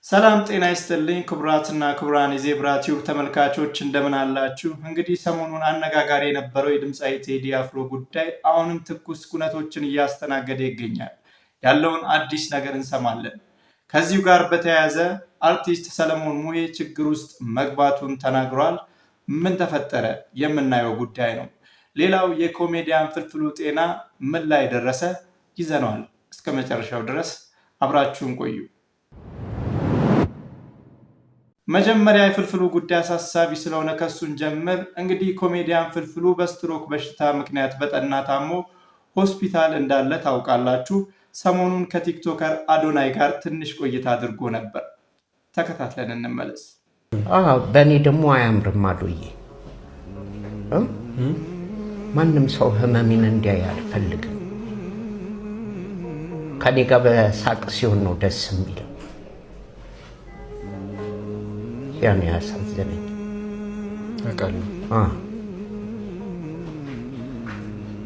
ሰላም ጤና ይስጥልኝ ክቡራትና ክቡራን የዜብራ ቲዩብ ተመልካቾች እንደምን አላችሁ? እንግዲህ ሰሞኑን አነጋጋሪ የነበረው የድምፃዊ ቴዲ አፍሮ ጉዳይ አሁንም ትኩስ ኩነቶችን እያስተናገደ ይገኛል። ያለውን አዲስ ነገር እንሰማለን። ከዚሁ ጋር በተያያዘ አርቲስት ሰለሞን ሙሄ ችግር ውስጥ መግባቱን ተናግሯል። ምን ተፈጠረ? የምናየው ጉዳይ ነው። ሌላው የኮሜዲያን ፍልፍሉ ጤና ምን ላይ ደረሰ? ይዘነዋል። እስከ መጨረሻው ድረስ አብራችሁን ቆዩ። መጀመሪያ የፍልፍሉ ጉዳይ አሳሳቢ ስለሆነ ከሱን ጀምር። እንግዲህ ኮሜዲያን ፍልፍሉ በስትሮክ በሽታ ምክንያት በጠና ታሞ ሆስፒታል እንዳለ ታውቃላችሁ። ሰሞኑን ከቲክቶከር አዶናይ ጋር ትንሽ ቆይታ አድርጎ ነበር። ተከታትለን እንመለስ። በእኔ ደግሞ አያምርም አዶዬ። ማንም ሰው ህመሜን እንዲያይ አልፈልግም። ከኔ ጋር በሳቅ ሲሆን ነው ደስ የሚለው። ያን ያሳዘነኝ አውቃለሁ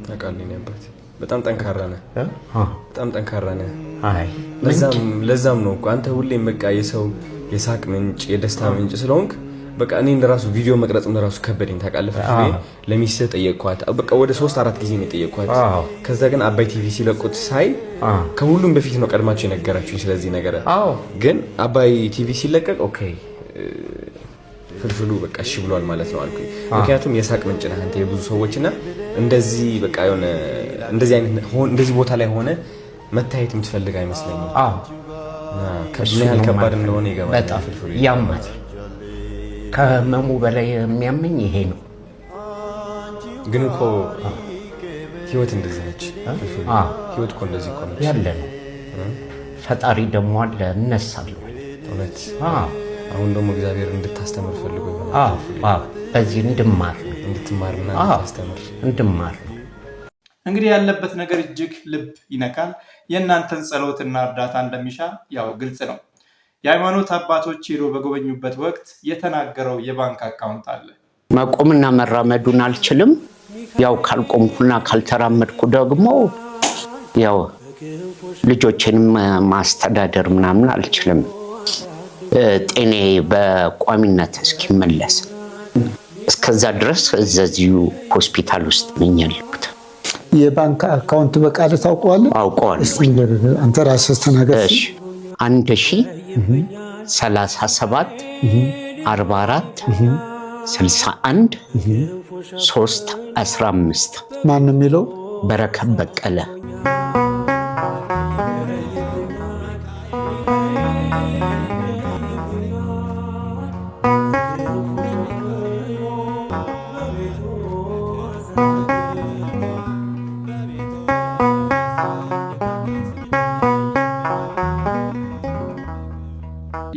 አውቃለሁ። የእኔ አባት በጣም ጠንካራ ነህ፣ በጣም ጠንካራ ነህ። አይ ለዛም ነው እኮ አንተ ሁሌም በቃ የሰው የሳቅ ምንጭ የደስታ ምንጭ ስለሆንክ በቃ እኔ እንደራሱ ቪዲዮ መቅረጽ እንደራሱ ከበደኝ ታውቃለህ። ፍልፍሌ ለሚስትህ ጠየቅኳት፣ በቃ ወደ 3-4 ጊዜ ነው የጠየቅኳት። ከዛ ግን አባይ ቲቪ ሲለቁት ሳይ ከሁሉም በፊት ነው ቀድማችሁ የነገራችሁኝ ስለዚህ ነገር። ግን አባይ ቲቪ ሲለቀቅ okay ፍልፍሉ በቃ እሺ ብሏል ማለት ነው አልኩኝ። ምክንያቱም የሳቅ ምንጭ ነህ አንተ የብዙ ሰዎች እና እንደዚህ በቃ የሆነ እንደዚህ አይነት እንደዚህ ቦታ ላይ ሆነ መታየት የምትፈልግ አይመስለኝም። ምን ያህል ከባድ እንደሆነ ይገባል። በጣም ያማል። ከህመሙ በላይ የሚያመኝ ይሄ ነው። ግን እኮ ህይወት እንደዚህ ነች። ህይወት እኮ እንደዚህ እኮ ነች ያለ ነው። ፈጣሪ ደግሞ አለ፣ እነሳለሁ። እውነት አሁን ደግሞ እግዚአብሔር እንድታስተምር ፈልጎ ይሆናል። በዚህ እንድማር ነው፣ እንድትማርና እንድታስተምር እንድማር ነው። እንግዲህ ያለበት ነገር እጅግ ልብ ይነካል። የእናንተን ጸሎትና እርዳታ እንደሚሻ ያው ግልጽ ነው። የሃይማኖት አባቶች ሄዶ በጎበኙበት ወቅት የተናገረው የባንክ አካውንት አለ። መቆምና መራመዱን አልችልም። ያው ካልቆምኩና ካልተራመድኩ ደግሞ ያው ልጆቼንም ማስተዳደር ምናምን አልችልም። ጤኔ በቋሚነት እስኪመለስ እስከዛ ድረስ እዚሁ ሆስፒታል ውስጥ ነኝ ያለሁት። የባንክ አካውንት በቃል ታውቀዋለህ? አውቀዋለሁ። አንተ ራስህ ተናገር። 1037 44 61 3 15። ማን ነው የሚለው? በረከት በቀለ።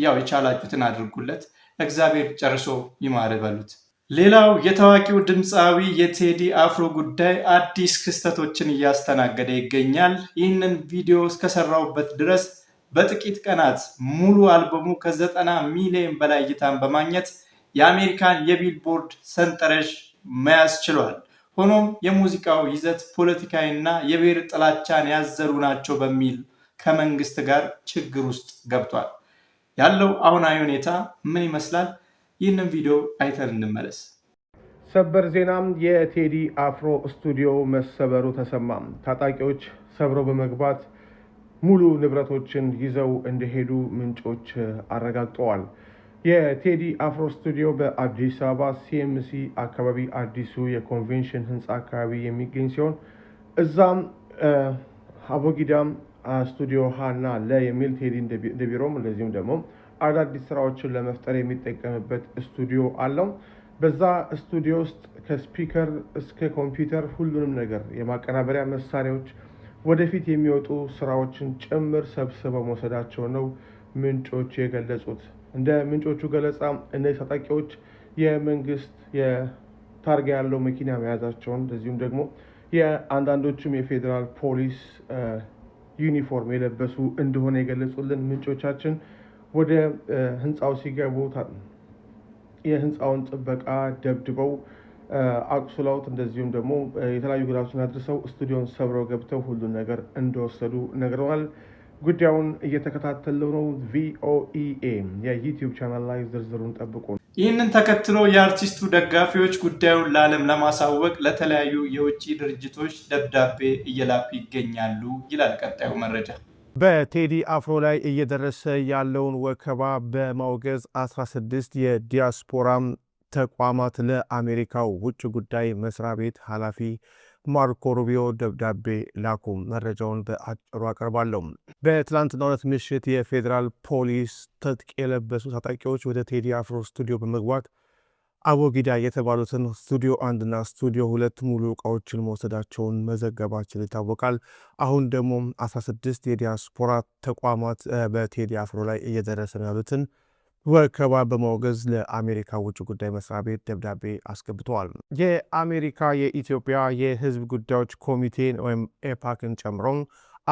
ያው የቻላችሁትን አድርጉለት። እግዚአብሔር ጨርሶ ይማር በሉት። ሌላው የታዋቂው ድምፃዊ የቴዲ አፍሮ ጉዳይ አዲስ ክስተቶችን እያስተናገደ ይገኛል። ይህንን ቪዲዮ እስከሰራውበት ድረስ በጥቂት ቀናት ሙሉ አልበሙ ከ90 ሚሊዮን በላይ እይታን በማግኘት የአሜሪካን የቢልቦርድ ሰንጠረዥ መያዝ ችሏል። ሆኖም የሙዚቃው ይዘት ፖለቲካዊና የብሔር ጥላቻን ያዘሉ ናቸው በሚል ከመንግስት ጋር ችግር ውስጥ ገብቷል። ያለው አሁናዊ ሁኔታ ምን ይመስላል? ይህንን ቪዲዮ አይተን እንመለስ። ሰበር ዜና፣ የቴዲ አፍሮ ስቱዲዮ መሰበሩ ተሰማ። ታጣቂዎች ሰብረው በመግባት ሙሉ ንብረቶችን ይዘው እንደሄዱ ምንጮች አረጋግጠዋል። የቴዲ አፍሮ ስቱዲዮ በአዲስ አበባ ሲኤምሲ አካባቢ አዲሱ የኮንቬንሽን ህንፃ አካባቢ የሚገኝ ሲሆን እዛም አቦጊዳም ስቱዲዮ ሀና ለ የሚል ቴዲ እንደ ቢሮም እንደዚሁም ደግሞ አዳዲስ ስራዎችን ለመፍጠር የሚጠቀምበት ስቱዲዮ አለው። በዛ ስቱዲዮ ውስጥ ከ speaker እስከ ኮምፒውተር ሁሉንም ነገር የማቀናበሪያ መሳሪያዎች፣ ወደፊት የሚወጡ ስራዎችን ጭምር ሰብስበው መውሰዳቸው ነው ምንጮች የገለጹት። እንደ ምንጮቹ ገለጻ እነዚህ ታጣቂዎች የመንግስት የታርጋ ያለው መኪና መያዛቸውን እንደዚሁም ደግሞ የአንዳንዶቹም የፌዴራል ፖሊስ ዩኒፎርም የለበሱ እንደሆነ የገለጹልን ምንጮቻችን ወደ ህንፃው ሲገቡ የህንፃውን ጥበቃ ደብድበው አቁስለውት እንደዚሁም ደግሞ የተለያዩ ጉዳቶችን አድርሰው ስቱዲዮን ሰብረው ገብተው ሁሉን ነገር እንደወሰዱ ነግረዋል። ጉዳዩን እየተከታተልነው ነው። ቪኦኢኤ የዩቲዩብ ቻናል ላይ ዝርዝሩን ጠብቁ። ይህንን ተከትሎ የአርቲስቱ ደጋፊዎች ጉዳዩን ለዓለም ለማሳወቅ ለተለያዩ የውጭ ድርጅቶች ደብዳቤ እየላኩ ይገኛሉ ይላል ቀጣዩ መረጃ። በቴዲ አፍሮ ላይ እየደረሰ ያለውን ወከባ በማውገዝ 16 የዲያስፖራ ተቋማት ለአሜሪካው ውጭ ጉዳይ መስሪያ ቤት ኃላፊ ማርኮ ሩቢዮ ደብዳቤ ላኩ። መረጃውን በአጭሩ አቀርባለሁ። በትላንትናው ዕለት ምሽት የፌዴራል ፖሊስ ትጥቅ የለበሱ ታጣቂዎች ወደ ቴዲ አፍሮ ስቱዲዮ በመግባት አቦጊዳ የተባሉትን ስቱዲዮ 1ና ስቱዲዮ 2 ሙሉ እቃዎችን መውሰዳቸውን መዘገባችን ይታወቃል። አሁን ደግሞ 16 የዲያስፖራ ተቋማት በቴዲ አፍሮ ላይ እየደረሰ ነው ያሉትን ወከባ በማውገዝ ለአሜሪካ ውጭ ጉዳይ መስሪያ ቤት ደብዳቤ አስገብተዋል። የአሜሪካ የኢትዮጵያ የሕዝብ ጉዳዮች ኮሚቴን ወይም ኤፓክን ጨምሮ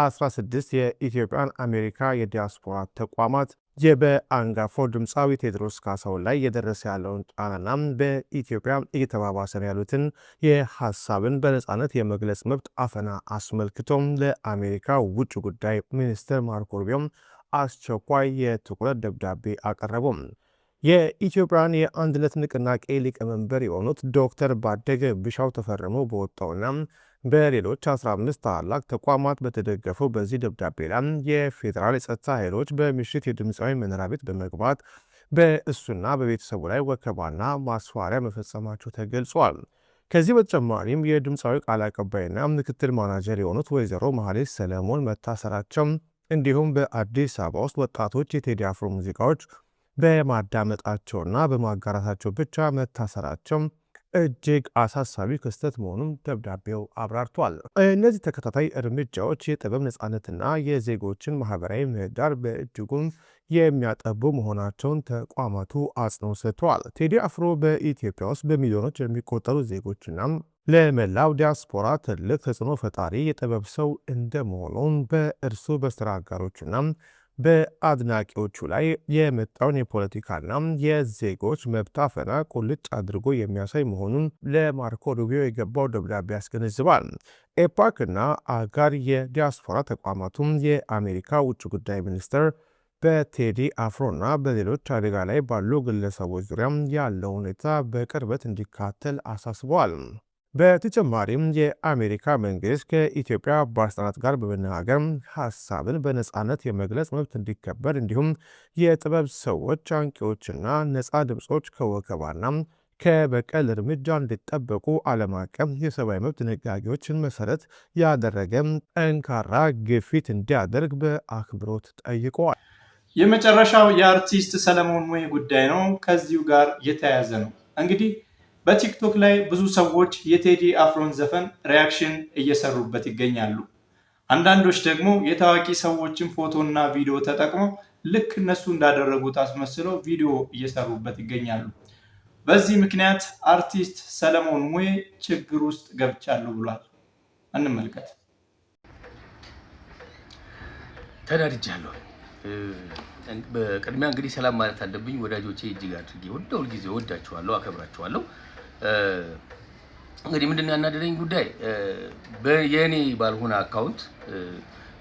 16 የኢትዮጵያን አሜሪካ የዲያስፖራ ተቋማት በአንጋፋው ድምፃዊ ቴዎድሮስ ካሳሁን ላይ እየደረሰ ያለውን ጫናና በኢትዮጵያ እየተባባሰ ነው ያሉትን የሀሳብን በነፃነት የመግለጽ መብት አፈና አስመልክቶም ለአሜሪካ ውጭ ጉዳይ ሚኒስትር ማርኮ ሩቢዮ አስቸኳይ የትኩረት ደብዳቤ አቀረቡ። የኢትዮጵያን የአንድነት ንቅናቄ ሊቀመንበር የሆኑት ዶክተር ባደገ ቢሻው ተፈርሞ በወጣውና በሌሎች 15 ታላላቅ ተቋማት በተደገፈው በዚህ ደብዳቤ ላይ የፌዴራል የጸጥታ ኃይሎች በምሽት የድምፃዊ መኖሪያ ቤት በመግባት በእሱና በቤተሰቡ ላይ ወከባና ማስፈራሪያ መፈጸማቸው ተገልጿል። ከዚህ በተጨማሪም የድምፃዊ ቃል አቀባይና ምክትል ማናጀር የሆኑት ወይዘሮ መሐሌት ሰለሞን መታሰራቸው እንዲሁም በአዲስ አበባ ውስጥ ወጣቶች የቴዲ አፍሮ ሙዚቃዎች በማዳመጣቸውና በማጋራታቸው ብቻ መታሰራቸው እጅግ አሳሳቢ ክስተት መሆኑን ደብዳቤው አብራርቷል። እነዚህ ተከታታይ እርምጃዎች የጥበብ ነፃነትና የዜጎችን ማህበራዊ ምህዳር በእጅጉን የሚያጠቡ መሆናቸውን ተቋማቱ አጽንኦት ሰጥተዋል። ቴዲ አፍሮ በኢትዮጵያ ውስጥ በሚሊዮኖች የሚቆጠሩ ዜጎችና ለመላው ዲያስፖራ ትልቅ ተጽዕኖ ፈጣሪ የጥበብ ሰው እንደመሆኑም በእርሱ በስራ አጋሮቹና በአድናቂዎቹ ላይ የመጣውን የፖለቲካና የዜጎች መብት አፈና ቁልጭ አድርጎ የሚያሳይ መሆኑን ለማርኮ ሩቢዮ የገባው ደብዳቤ ያስገነዝባል። ኤፓክና አጋር የዲያስፖራ ተቋማቱም የአሜሪካ ውጭ ጉዳይ ሚኒስትር በቴዲ አፍሮና በሌሎች አደጋ ላይ ባሉ ግለሰቦች ዙሪያ ያለው ሁኔታ በቅርበት እንዲካተል አሳስበዋል። በተጨማሪም የአሜሪካ መንግስት ከኢትዮጵያ ባለስልጣናት ጋር በመነጋገር ሀሳብን በነፃነት የመግለጽ መብት እንዲከበር እንዲሁም የጥበብ ሰዎች አንቂዎችና ነፃ ድምፆች ከወከባና ከበቀል እርምጃ እንዲጠበቁ ዓለም አቀፍ የሰብአዊ መብት ድንጋጌዎችን መሰረት ያደረገ ጠንካራ ግፊት እንዲያደርግ በአክብሮት ጠይቀዋል። የመጨረሻው የአርቲስት ሰለሞን ሙሄ ጉዳይ ነው። ከዚሁ ጋር የተያያዘ ነው። እንግዲህ በቲክቶክ ላይ ብዙ ሰዎች የቴዲ አፍሮን ዘፈን reaction እየሰሩበት ይገኛሉ። አንዳንዶች ደግሞ የታዋቂ ሰዎችን ፎቶና ቪዲዮ ተጠቅመው ልክ እነሱ እንዳደረጉት አስመስለው ቪዲዮ እየሰሩበት ይገኛሉ። በዚህ ምክንያት አርቲስት ሰለሞን ሙሄ ችግር ውስጥ ገብቻለሁ ብሏል። እንመልከት። ተናድጃለሁ። በቅድሚያ እንግዲህ ሰላም ማለት አለብኝ ወዳጆቼ፣ እጅግ አድርጌ ሁልጊዜ ወዳችኋለሁ፣ አከብራችኋለሁ። እንግዲህ ምንድን ነው ያናደደኝ ጉዳይ የእኔ ባልሆነ account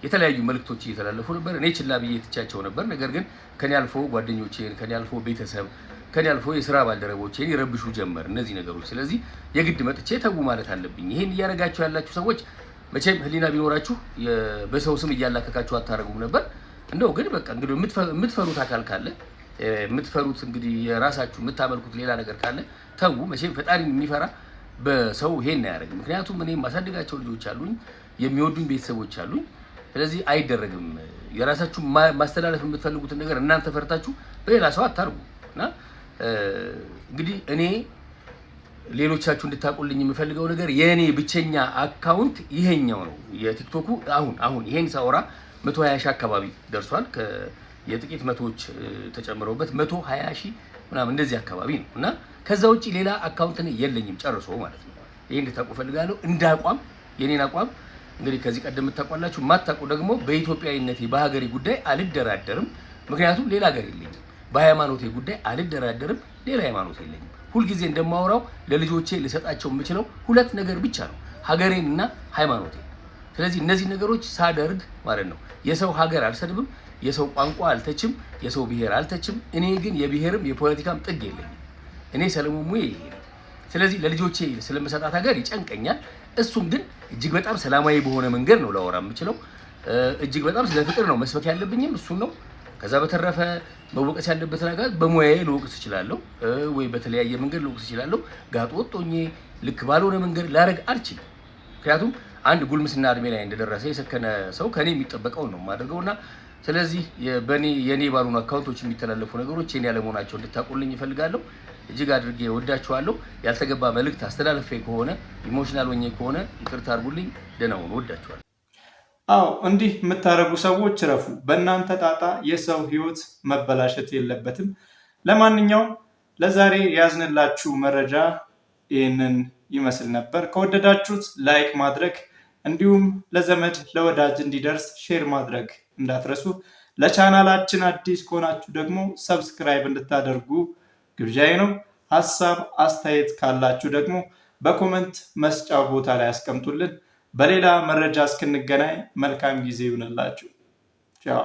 የተለያዩ መልእክቶች እየተላለፉ ነበር። እኔ ችላ ብዬ ትቻቸው ነበር። ነገር ግን ከኔ አልፎ ጓደኞቼን፣ ከኔ አልፎ ቤተሰብ፣ ከኔ አልፎ የስራ ባልደረቦቼን ይረብሹ ጀመር እነዚህ ነገሮች። ስለዚህ የግድ መጥቼ ተዉ ማለት አለብኝ። ይሄን እያደረጋችሁ ያላችሁ ሰዎች መቼም ሕሊና ቢኖራችሁ በሰው ስም እያላከካችሁ አታደርጉም ነበር። እንደው ግን በቃ እንግዲህ የምትፈሩት አካል ካለ የምትፈሩት እንግዲህ የራሳችሁ የምታመልኩት ሌላ ነገር ካለ ተዉ። መቼም ፈጣሪን የሚፈራ በሰው ይሄን አያደርግም። ምክንያቱም እኔ የማሳድጋቸው ልጆች አሉኝ፣ የሚወዱኝ ቤተሰቦች አሉኝ። ስለዚህ አይደረግም። የራሳችሁ ማስተላለፍ የምትፈልጉትን ነገር እናንተ ፈርታችሁ በሌላ ሰው አታርጉ። እና እንግዲህ እኔ ሌሎቻችሁ እንድታውቁልኝ የምፈልገው ነገር የእኔ ብቸኛ account ይሄኛው ነው። የቲክቶኩ አሁን ይሄን ሳወራ 120 ሺህ አካባቢ ደርሷል። የጥቂት መቶዎች ተጨምረውበት 120 ሺህ ምናምን እንደዚህ አካባቢ ነው። እና ከዛ ውጭ ሌላ account የለኝም ጨርሶ ማለት ነው። ይሄን እንድታውቁ እፈልጋለሁ። እንደ አቋም የኔን አቋም እንግዲህ ከዚህ ቀደም የምታውቋላችሁ፣ የማታውቁ ደግሞ በኢትዮጵያዊነቴ በሀገሬ ጉዳይ አልደራደርም። ምክንያቱም ሌላ ሀገር የለኝም። በሃይማኖቴ ጉዳይ አልደራደርም። ሌላ ሃይማኖት የለኝም። ሁልጊዜ እንደማወራው ለልጆቼ ልሰጣቸው የምችለው ሁለት ነገር ብቻ ነው፣ ሀገሬንና ሃይማኖቴ። ስለዚህ እነዚህ ነገሮች ሳደርግ ማለት ነው የሰው ሀገር አልሰድብም፣ የሰው ቋንቋ አልተችም፣ የሰው ብሔር አልተችም። እኔ ግን የብሔርም የፖለቲካም ጥግ የለኝም። እኔ ሰለሞን ሙዬ ይሄ ነው። ስለዚህ ለልጆቼ ስለምሰጣት ሀገር ይጨንቀኛል። እሱም ግን እጅግ በጣም ሰላማዊ በሆነ መንገድ ነው ላወራ የምችለው። እጅግ በጣም ስለ ፍቅር ነው መስበክ ያለብኝም እሱን ነው። ከዛ በተረፈ መወቀስ ያለበትን ነገር በሙያዬ ልወቅስ እችላለሁ ወይ በተለያየ መንገድ ልወቅስ እችላለሁ። ጋጥ ወጥ ሆኜ ልክ ባልሆነ መንገድ ላደርግ አልችልም። ምክንያቱም አንድ ጉልምስና እድሜ ላይ እንደደረሰ የሰከነ ሰው ከኔ የሚጠበቀውን ነው የማደርገው እና ስለዚህ በእኔ የኔ ባልሆኑ account ኦች የሚተላለፉ ነገሮች የኔ ያለመሆናቸው እንድታውቁልኝ እፈልጋለሁ። እጅግ አድርጌ እወዳችኋለሁ። ያልተገባ መልእክት አስተላልፌ ከሆነ፣ emotional ሆኜ ከሆነ ይቅርታ አድርጉልኝ። ደህና ሁኑ። እወዳችኋለሁ። አዎ፣ እንዲህ የምታደርጉ ሰዎች እረፉ። በእናንተ ጣጣ የሰው ህይወት መበላሸት የለበትም። ለማንኛውም ለዛሬ ያዝንላችሁ መረጃ ይህንን ይመስል ነበር። ከወደዳችሁት like ማድረግ እንዲሁም ለዘመድ ለወዳጅ እንዲደርስ share ማድረግ እንዳትረሱ። ለቻናላችን አዲስ ከሆናችሁ ደግሞ subscribe እንድታደርጉ ግብዣዬ ነው። ሀሳብ አስተያየት ካላችሁ ደግሞ በ comment መስጫው ቦታ ላይ አስቀምጡልን። በሌላ መረጃ እስክንገናኝ መልካም ጊዜ ይሁንላችሁ። ቻው።